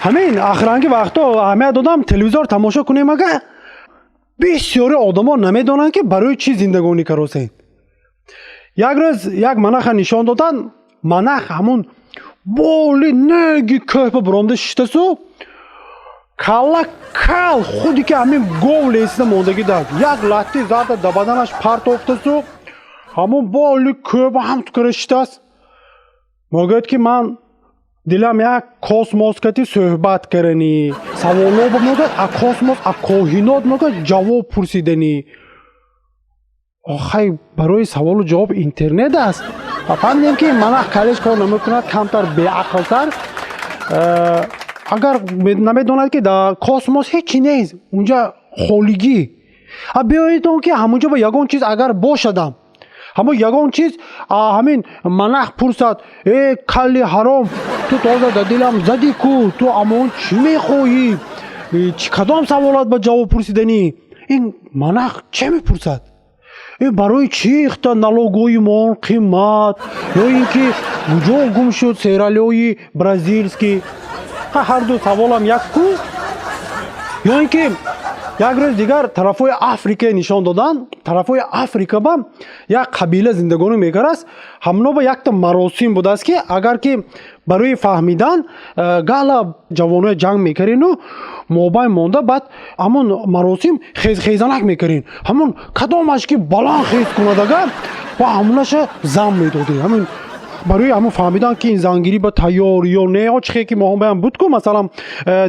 Ҳамин охиранги вақто аҳамият додам, телевизор тамошо кунем, ага, бисёри одамо намедонанд, ки барои чӣ зиндагонӣ каросен. Як рӯз як манаха нишон доданд. Манах ҳамун боли неги кӯҳба буромда шиштасу, калла кал, худи ки ҳамин гов лесида мондагӣ дад. Як латти зарда да баданаш партофтасу, ҳамун боли кӯҳба ҳам тукара шиштааст. Мегӯяд, ки ман дилам як космос кати суҳбат карданӣ, саволҳо мегӯяд, а космос, а коҳинот, мегӯяд, ҷавоб пурсиданӣ. Охай, барои саволу ҷавоб интернет аст. Ва фаҳмидем, ки манах калеш кор намекунад, камтар беақлтар. Агар намедонад, ки дар космос ҳеҷ чи нест, унҷа холигӣ. А биёедон, ки ҳамунҷо ба ягон чиз агар бошадам, ҳамон ягон чиз ҳамин манах пурсад: «Э, калли ҳаром, ту тоза да дилам задӣ ку, ту амон чӣ мехоҳӣ? Чӣ, кадом саволат ба ҷавоб пурсиданӣ?» Ин манах чӣ мепурсад? Барои чӣ ихта налогои мон қимат, ё ин ки куҷо гум шуд сералёи бразильский? Ҳарду саволам як ку. Ё ин ки як рӯз дигар тарафҳои Африка нишон доданд. Тарафҳои Африка ба як қабила зиндагонӣ мекардааст. Ҳамно ба якта маросим будааст, ки агар ки барои фаҳмидан гала ҷавоноя ҷанг мекардину мобайн монда, баъд ҳамон маросим хезхезанак мекардин. Ҳамон кадомаш ки баланд хез кунад, ага, ва ҳамонаша зам медодем. Ҳамин барои ҳамон фаҳмидан, ки ин зангирӣ ба тайёр ё не. О, чихе ки моҳон буд ку, масалан,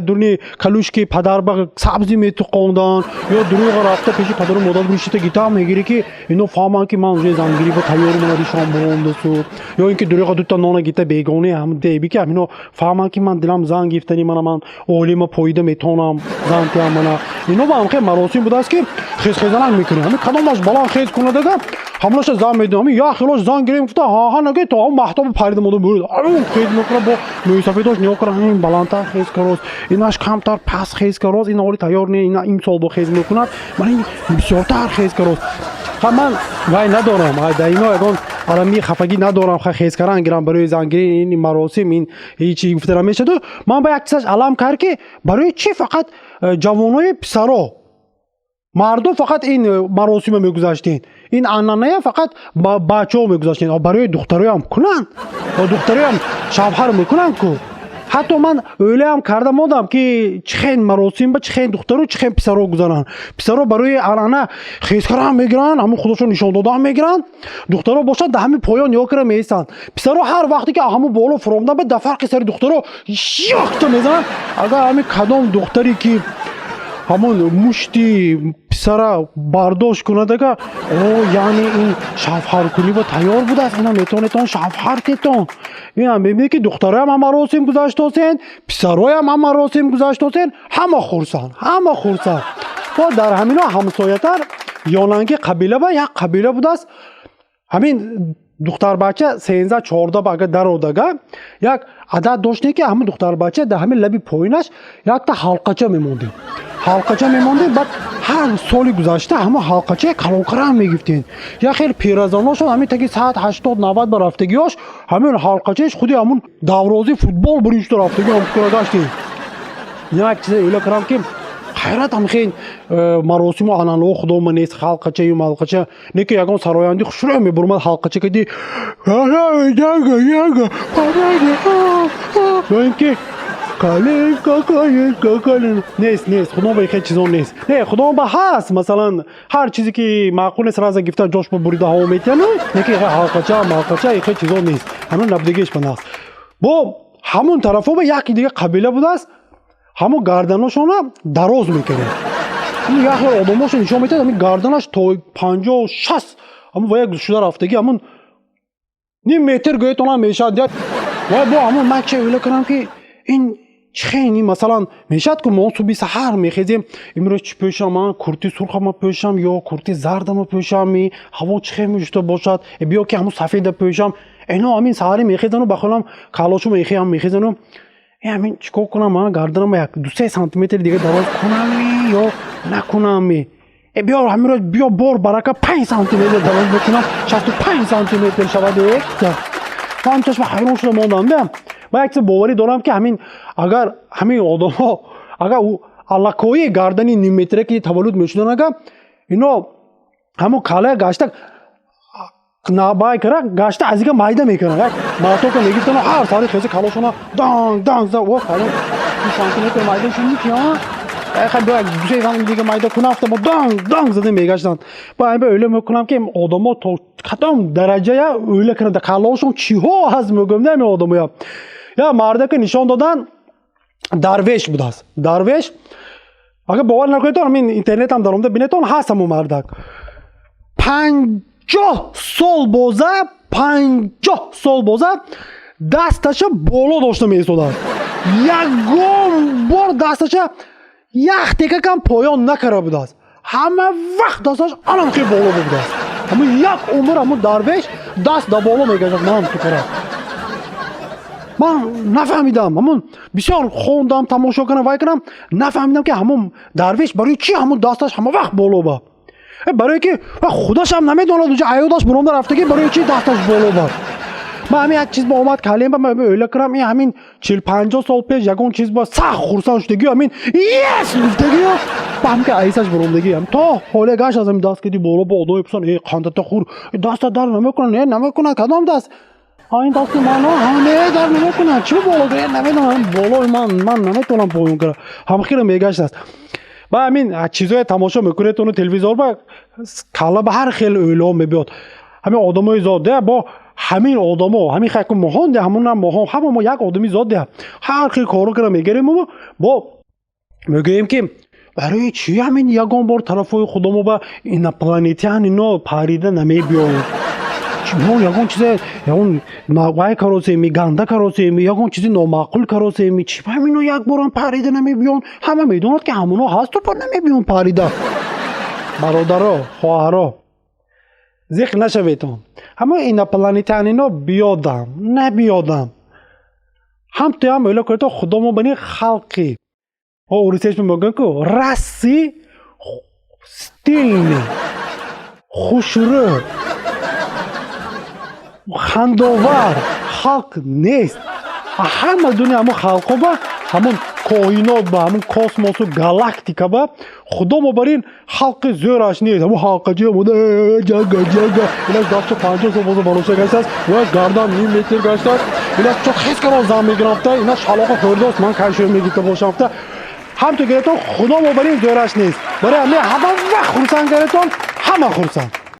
дуни калушки падар ба сабзӣ метуқонданд ё дурӯға рафта пеши падару модар ришита гитар мегирӣ, ки ино фаҳманд, ки ман уже зангирӣ ба тайёр, мана ришон бурондасу, ё ин ки дурӯға дута нона гита бегоне ҳам деби, ки ҳамино фаҳманд, ки ман дилам зан гирифтани, мана ман олима поида метонам, зан тиям. Мана ино ба ҳамхел маросим будааст, ки хезхезанак мекунем. Ҳамин кадомаш баланд хез кунадага, ҳамонаша зан медиҳам. Ҳамин як хелош зан гирем гуфта, ҳа наге, то ҳам маҳтоби парида монда буд. Хез мекунад, бо мӯйсафедош нигоҳ кунад: ин баландтар хез карост, инаш камтар паст хез карост, ин ҳоли тайёр не, ина имсол бо хез мекунад, ман ин бисёртар хез карост. Ха, ман вай надорам, дар ино ягон алами хафагӣ надорам. Ха, хез каран гирам барои зангирӣ, ин маросим, ин ҳечи гуфта намешаду. Ман ба як чизаш алам кард, ки барои чӣ фақат ҷавонои писаро, мардум фақат ин маросима мегузаштен, ин анъаная фақат ба бачаҳо мегузаштен? Барои духтароям кунанд, духтароям шавҳар мекунанд ку. Ҳатто ман ӯйлаам карда мондам, ки чӣ хел маросим ба чӣ хел духтару чӣ хел писаро гузаранд. Писаро барои анъана хезкарам мегиранд, ҳамун худошон нишон додаам мегиранд. Духтаро бошад, дар ҳамин поён нигоҳ кара меистанд. Писаро ҳар вақте ки ҳамун боло фуромдан, ба дар фарқи сари духтаро якта мезананд. Агар ҳамин кадом духтаре ки ҳамон мушти писара бардошт кунад, ага, о, яъне ин шавҳаркунӣ ба тайёр будааст, ина метавонетон шавҳар кетон. Ина мебинед, ки духтароям ҳам маросим гузаштосен, писароям ҳам маросим гузаштосен, ҳама хурсанд, ҳама хурсанд. Бо дар ҳамино ҳамсоятар ёнанги қабила ба як қабила будааст. Ҳамин духтарбача 13-14 ба агар дародага, як адад доштем, ки ҳамин духтарбача дар ҳамин лаби поинаш якта ҳалқача мемондем, ҳалқача мемондем. Баъд ҳар соли гузашта ҳамон ҳалқачаи калонкарам мегирифтем. Як хел пиразаношон, ҳамин таги саат 80-90 ба рафтагиёш, ҳамин ҳалқачааш худи ҳамун даврозии футбол буришта рафтаги ҳам гаштем. Як чизе ӯйла кардам, ки ҳайрат, ҳамхел маросиму анъанаҳо худома нест, ҳалқачаю малқача не, ки ягон сароянди хушрӯ мебурмад, ҳалқача кади, ё ин ки «Калинка, калинка, калин». Нест, нест, худома хел чизон нест. Не, худома ҳаст, масалан, ҳар чизе ки маъқул нест, раза гифта ҷош ба бурида ҳаво метиҳану, не ки ҳалқача малқача хел чизон нест, ҳамин набудагиш ба наст. Бо ҳамон тарафҳо ба яке дига қабила будааст, ҳамон гарданошона дароз мекардем. Як хел одамошо нишон метиҳад, ҳамин гарданаш то 50-60, ҳамон ва як шуда рафтагӣ, ҳамон ним метр гӯятонам мешавад. Вай бо ҳамон ман ча ӯйла кардам, ки ин чӣ хел, масалан, мешавад ку мо субҳи саҳар мехезем: имрӯз чӣ пӯшам, ман курти сурхама пӯшам ё курти зардама пӯшам, ҳаво чӣ хел мешуда бошад, биё ки ҳамон сафеда пӯшам. Ино ҳамин саҳарӣ мехезану ба хелам калошу мехеам, мехезану ҳамин чӣ кор кунам, ман гарданама як ду-се сантиметри дига дароз кунами ё накунами? Биё, ҳамин рӯз биё, бор барака, 5 сантиметр дароз бикунам, 65 сантиметр шавад. Ман чашма ҳайрон шуда мондам да. Ман як чиз боварӣ дорам, ки ҳамин агар ҳамин одамҳо агар аллакои гардани нимметра ки таваллуд мешудан, ага ино ҳамун калая гашта набай кара гашта аз ига майда мекунанд. Як молоток а мегирифтан, ҳар сари хези калошона данг данг за о кало сантиметр майда шуни ки дусе дига майда кунафта бо данг данг зада мегаштанд. Ба айн ба ӯйла мекунам, ки одамо то кадом дараҷая ӯйла кунанд, калошон чиҳо ҳаст, мегӯям, не, ҳамин одамоя. Я мардака нишон додан, дарвеш будааст, дарвеш. Агар бовар накунедон, ҳамин интернетам даромада бинетон, ҳаст ҳамун мардак. 50 сол боза, 50 сол боза дасташа боло дошта меистодад, ягон бор дасташа як текакам поён накарда будааст. Ҳама вақт дасташ анам хел боло будааст. Ҳамун як умр ҳамун дарвеш даст да боло мегашт. Ман тукара ман нафаҳмидам, ҳамун бисёр хондам, тамошо кардам, вай кардам, нафаҳмидам, ки ҳамун дарвеш барои чӣ ҳамун дасташ ҳама вақт боло ба. Барое ки худашам намедонад, уҷа аёдаш буромда рафтагӣ, барои чӣ дасташ боло ба. Ман ҳамин як чиз ба омад калем ба ман ӯйла кунам, ин ҳамин 40-50 сол пеш ягон чиз ба сахт хурсанд шудагиё, ҳамин ес гуфтагиё, ба ҳам ки аисаш буромдагӣ то ҳоле гашт аз ҳамин даст киди боло. Ба одамое пурсан: «Э, қандата хур, даста дар намекунад?» «Не, намекунад». «Кадом даст?» «Ин дасти ман не, дар намекунад». «Чӣ боло?» «Намедонам, болои ман, ман наметавонам поён кунам». Ҳамхело мегаштааст. Ба ҳамин чизое тамошо мекунед, ону телевизор ба калла ба ҳар хел ӯйлаҳо мебиёд. Ҳамин одамои зод бо ҳамин одамо, ҳамин хайку моҳон де, ҳамона моҳон, ҳама мо як одами зод де, ҳар хел коро кара мегирем, бо мегӯем, ки барои чӣ ҳамин ягон бор тарафҳои худамо ба инопланетян ино парида намебиёнд? Мо ягон чизе, ягон вай каросеми, ганда каросеми, ягон чизи номаъқул каросеми, чӣ ҳамино як борам парида намебиёнд? Ҳама медонад, ки ҳамоно ҳасту па намебиёнд парида. Бародаро, хоҳаро, зиқ нашаветон. Ҳама инопланетян ино биёдам набиёдам, ҳам туям ӯйла кунед, худомо бани халқи урусеш мегӯянд ку раси стильный, хушрӯ, хандовар халқ нест. Ҳама дунё, ҳамон халқҳо ба ҳамон коинот, ба ҳамон космосу галактика ба худо мо бар ин халқи зӯраш нест. Ҳамон халқаҷи омода ҷага ҷага, инаш дасту 50 сол боза бароша гаштааст, ва гардан ним метр гаштааст, инаш чо хес каро зан мегирафта, инаш шалоқа хӯрдааст, ман кайшо мегирифта бошамфта. Ҳамту гиретон, худо мо бар ин зӯраш нест. Барои ҳамин ҳама вақт хурсанд гиретон, ҳама хурсанд.